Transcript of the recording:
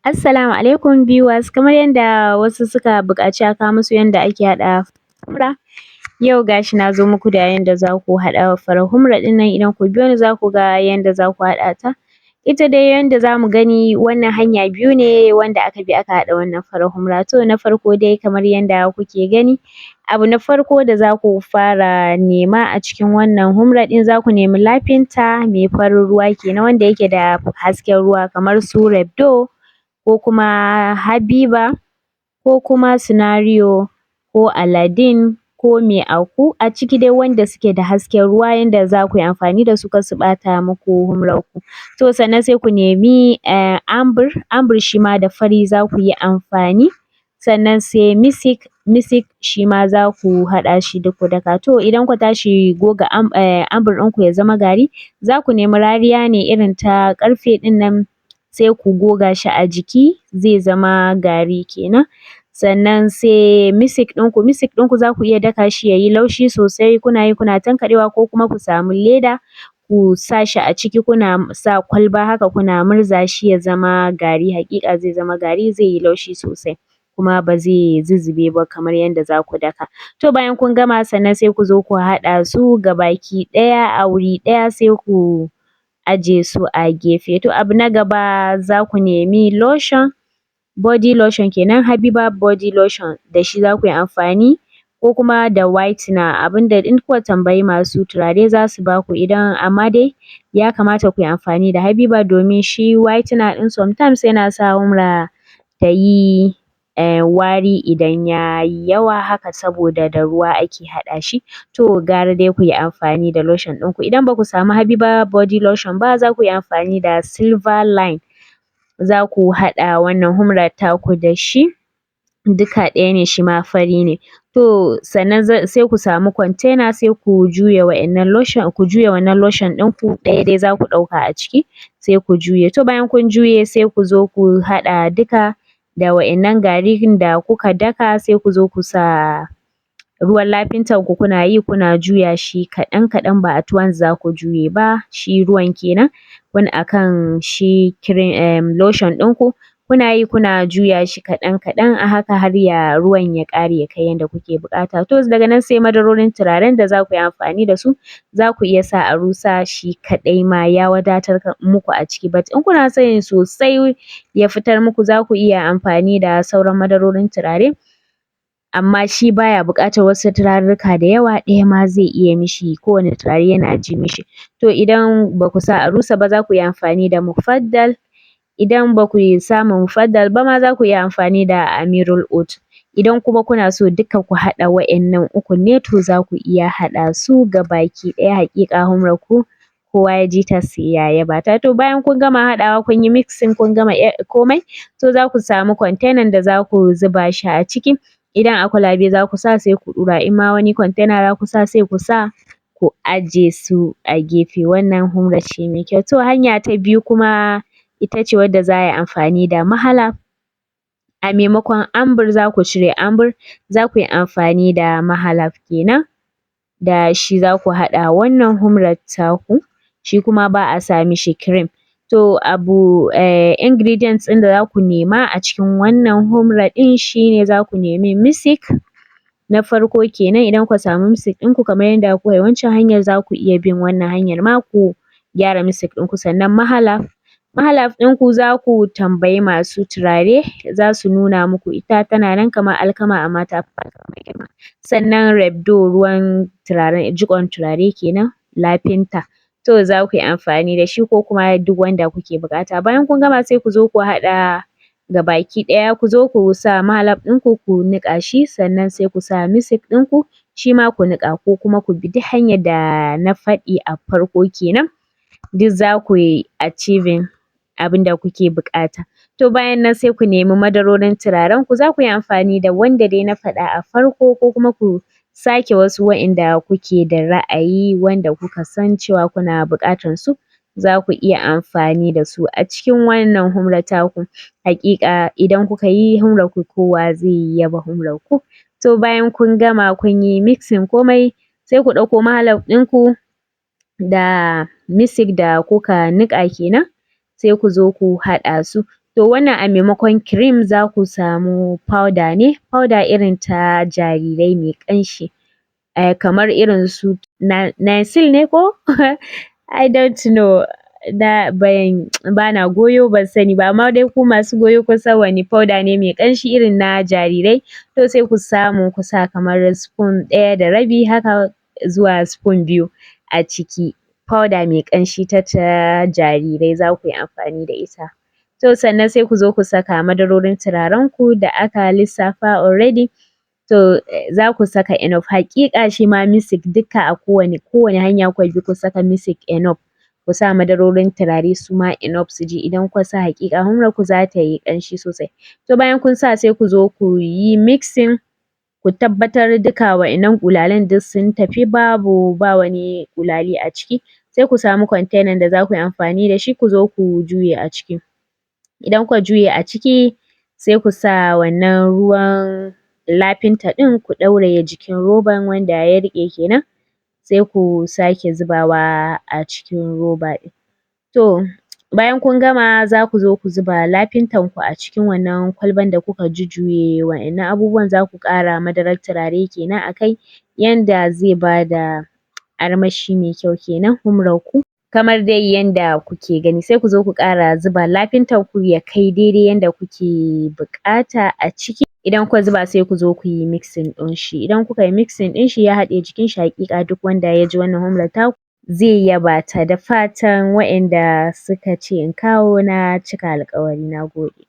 Assalamu alaikum viewers, kamar yadda wasu suka buƙaci a kawo musu yanda ake haɗa humra, yau gashi na zo muku da yanda za ku haɗa farar humra ɗin nan. Idan ku biyo ni, za ku ga yanda za ku haɗa ta. Ita dai yanda za mu gani, wannan hanya biyu ne wanda aka bi aka haɗa wannan farar humra. To, na farko dai, kamar yanda kuke gani, abu na farko da za ku fara nema a cikin wannan humra ɗin, za ku nemi lafinta mai farin ruwa kenan, wanda yake da hasken ruwa, kamar su Rebdo ko kuma Habiba ko kuma Scenario ko Aladdin ko Mai Aku a ciki dai, wanda suke da hasken ruwa, yanda za ku yi amfani da su kar su ɓata muku humrar ku. To, sannan sai ku nemi amber. Amber shi ma da fari za ku yi amfani. Sannan sai misik. Misik shi ma za ku haɗa shi duk ku daka. To, idan kuka tashi goga amber ɗinku ya zama gari, za ku nemi rariya ne irin ta ƙarfe ɗin nan, sai ku goga shi a jiki, zai zama gari kenan. Sannan sai misik ɗinku. Misik ɗinku za ku iya daka shi ya yi laushi sosai, kuna yi kuna tankaɗewa, ko kuma ku samu leda ku sa shi a ciki, kuna sa kwalba haka kuna murza shi ya zama gari. Haƙiƙa zai zama gari, zai yi laushi sosai, kuma ba zai zuzzube ba kamar yanda za ku daka. To, bayan kun gama, sannan sai ku zo ku haɗa su gabaki ɗaya a wuri ɗaya, sai ku aje su a gefe. To, abu na gaba, za ku nemi lotion, body lotion kenan, Habiba body lotion, da shi za ku yi amfani, ko kuma da whitener, abinda in kuka tambayi masu turare za su ba ku idan. Amma dai ya kamata ku yi amfani da Habiba, domin shi whitener ɗin sometimes yana sa humra ta yi wari idan ya yi yawa haka, saboda da ruwa ake haɗa shi. To, gara dai ku yi amfani da lotion ɗinku. Idan ba ku samu Habiba body lotion ba, za ku yi amfani da Silver Line, za ku haɗa wannan humrar taku da shi, duka ɗaya ne, shi ma fari ne. To, sannan sai ku samu container, sai ku juya wa'innan lotion, ku juya wannan lotion ɗinku, ɗaya dai za ku ɗauka a ciki, sai ku juye. To, bayan kun juye, sai ku zo ku haɗa duka da wa'innan garin da kuka daka, sai ku zo ku sa ruwan lafintan ku, kuna yi kuna juya shi kaɗan kaɗan, ba at once za ku juye ba shi ruwan kenan wani akan shi cream lotion ɗinku, kuna yi kuna juya shi kaɗan kaɗan a haka har ya ruwan ya ƙare, ya kai yanda kuke buƙata. To, daga nan sai madarorin turaren da za ku yi amfani da su. Za ku iya sa Arusa shi kaɗai ma, ya wadatar muku a ciki, but in kuna son sosai ya fitar muku, za ku iya amfani da sauran madarorin turare, amma shi baya buƙatar wasu turarurruka da yawa, ɗaya ma zai iya mishi, kowane turare yana ji mishi. To, idan ba ku sa Arusa ba, za ku iya amfani da Mufaddal. Idan ba ku samu Mufaddal ba ma, za ku iya amfani da Amirul Oud. Idan kuma kuna so duka ku haɗa wa'innan ukun ne, to za ku iya haɗa su gabaki ɗaya. Haƙiƙa humrar ku kowa ya ji ta sai ya yaba ta. To, bayan kun gama haɗawa, kun yi mixing, kun gama komai, to za ku samu container da za ku zuba shi a ciki. Idan a kwalabe za ku sa, sai ku ɗura, in ma wani container za ku sa, sai ku sa, ku aje su a gefe. Wannan humra ce mai kyau. To, hanya ta biyu kuma ita ce wadda za a yi amfani da mahalab a maimakon amber. Za ku cire amber, za ku yi amfani da mahalab kenan, da shi za ku haɗa wannan humrar taku. Shi kuma ba a sa mishi cream. To, abu ingredients ɗin da za ku nema a cikin wannan humra ɗin shine, za ku nemi misik na farko kenan. Idan kuka samu misik ɗinku, kamar yadda kuka yi wancan hanyar, za ku iya bin wannan hanyar ma ku gyara misik ɗinku. Sannan mahalab. Mahalab ɗinku, za ku tambayi masu turare, za su nuna muku ita, tana nan kamar alkama, amma ta fi alkama girma. Sannan Rebdo, ruwan turaren, jiƙon turare kenan, lafinta. To, za ku yi amfani da shi ko kuma duk wanda kuke buƙata. Bayan kun gama, sai ku zo ku haɗa gabaki ɗaya, ku zo ku sa mahalab ɗinku, ku niƙa shi, sannan sai ku sa misik ɗinku, shi ma ku niƙa, ko kuma ku bi duk hanyar da na faɗi a farko kenan, duk za ku yi achieving abin da kuke buƙata. To, bayan nan sai ku nemi madarorin turaren ku, za ku yi amfani da wanda dai na faɗa a farko, ko kuma ku sake wasu wa'inda kuke da ra'ayi, wanda kuka san cewa kuna buƙatar su, za ku iya amfani da su a cikin wannan humrar taku. Haƙiƙa idan kuka yi humrar ku, kowa zai yaba humrar ku. To, bayan kun gama, kun yi mixing komai, sai ku ɗauko mahalab ɗinku da misik da kuka niƙa kenan, sai ku zo ku haɗa su. To wannan a maimakon cream za ku samu powder ne, powder irin ta jarirai mai ƙanshi, kamar irin su Nycil ne ko? I don't know, na ban bana goyo, ban sani ba, amma dai ku masu goyo kun san wani powder ne mai ƙanshi irin na jarirai. To sai ku samu ku sa kamar spoon 1.5 haka zuwa spoon 2 a ciki. Powder mai ƙanshi ta jarirai za ku yi amfani da ita. To sannan sai ku zo ku saka madarorin turaren ku da aka lissafa already. To za ku saka enough. Haƙiƙa shi ma misik duka, a kowane hanya kuka bi, ku saka misik enough. Ku sa madarorin turare su ma enough su ji. Idan kuka sa, haƙiƙa humrar ku za ta yi ƙanshi sosai. To bayan kun sa, sai ku zo ku yi mixing, ku tabbatar duka wa'innan ƙulalen duk sun tafi, babu ba wani ƙulali a ciki. Sai ku samu container da za ku yi amfani da shi, ku zo ku juye a ciki. Idan kuka juye a ciki, sai ku sa wannan ruwan lafinta ɗin, ku ɗauraye jikin roban wanda ya riƙe kenan, sai ku sake zubawa a cikin roba ɗin. To bayan kun gama, za ku zo ku zuba lafintan ku a cikin wannan kwalban da kuka jujjuye wa'innan abubuwan. Za ku ƙara madarar turare kenan a kai, yanda zai bada armashi mai kyau kenan humrar ku. Kamar dai yanda kuke gani, sai ku zo ku ƙara zuba lafintan ku ya kai daidai yanda kuke buƙata a ciki. Idan kuka zuba, sai ku zo ku yi mixing ɗin shi. Idan kuka yi mixing ɗin shi, ya haɗe jikin shi, haƙiƙa duk wanda ya ji wannan humrar taku zai yaba ta. Da fatan wa'inda suka ce in kawo, na cika alƙawari. Na gode.